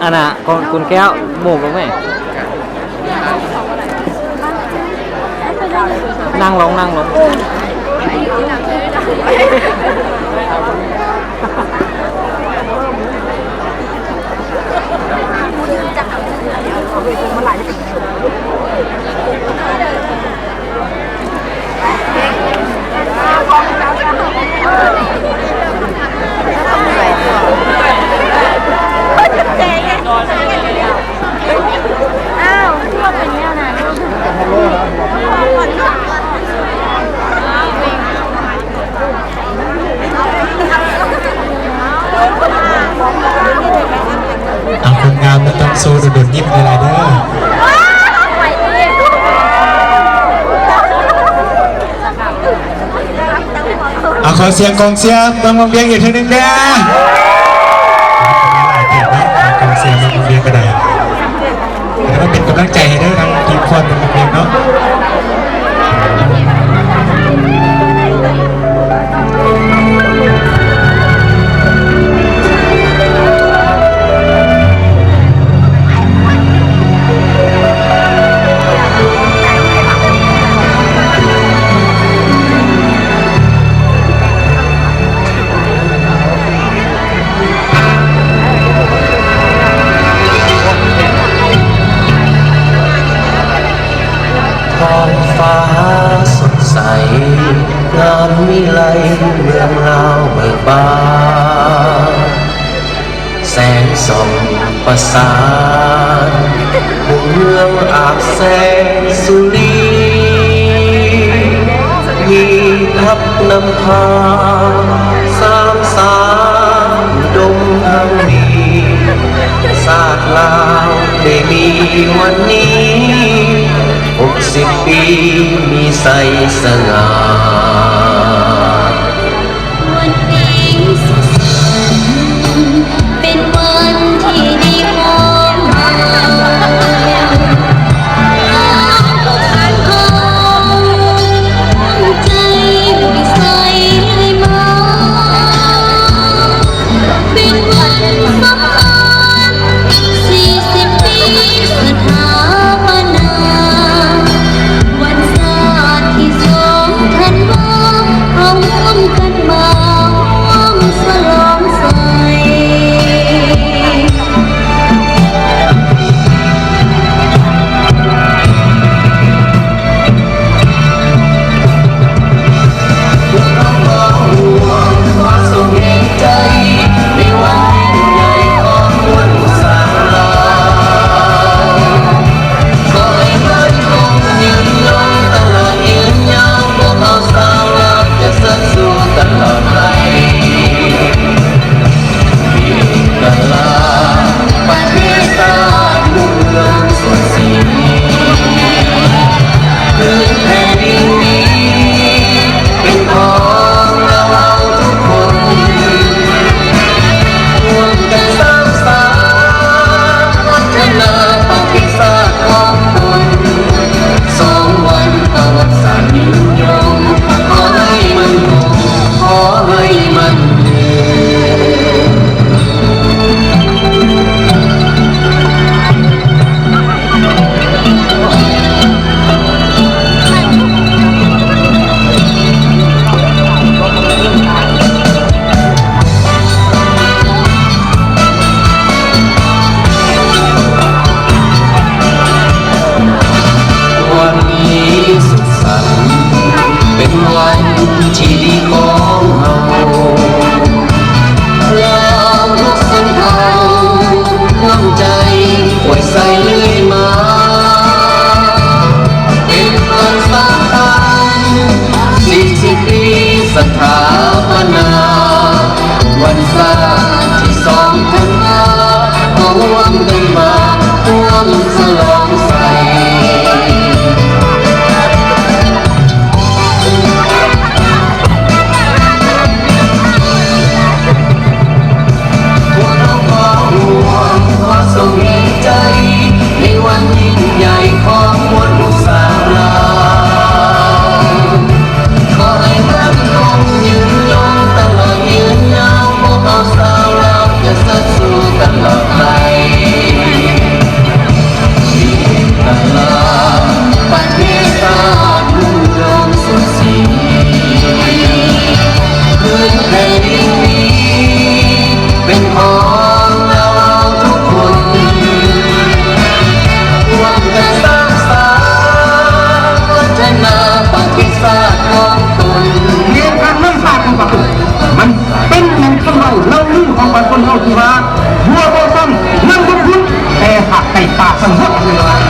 ອັນນ່າ ຄົນ ຄົນແກ້ວ ໂບກລົງແມ້ ນັ່ງລົງ ນັ່ງລົງ. ເອົາ ຄົນງາມບໍ່ຕ້ອງໂຊດົນໆ ຍິ້ມຫຼາຍໆ ເດີ. ເອົາ ຂໍສຽງກອງເຊຍເມືອງວັງວຽງອີກເທື່ອໜຶ່ງເດີ. ກອງເຊຍເມືອງວັງວຽງກໍໄດ້. ແລ້ວກໍເປັນກຳລັງໃຈໃຫ້ເດີ ທາງທີມຟ້ອນເມືອງວັງວຽງເນາະ. ທ້ອງຟ້າສົດໃສ ງາມວິໄລເມືອງລາວເບີກບານ ແສງສ່ອງປະສານ ຮຸ່ງເຮືອງອາບແສງສຸລີ ມີທັບນຳພາ ສາມສາອຸດົມຮັ່ງມີ ຊາດລາວໄດ້ມີວັນນີ້ ຫົກສິບປີມີໄຊສະຫງ່າ. ວັນນີ້ສຸດສັນ ເປັນວັນທີ່ດີຂອງເຮົາ ເຮົາໃຈໄດ້ໃສ່ມາ ເປັນວັນສຳຄັນ ສີ່ສິບປີສະຖາປະນາ ວັນຊາດທີສອງທັນວາ ເຮົາຮ່ວມກັນມາ ທີ່ວ່າ ບົວບໍ່ຊ້ຳນ້ຳບໍ່ຂຸ້ນ ແຕ່ຫາກໄກ່ປ່າສະຫງົບ.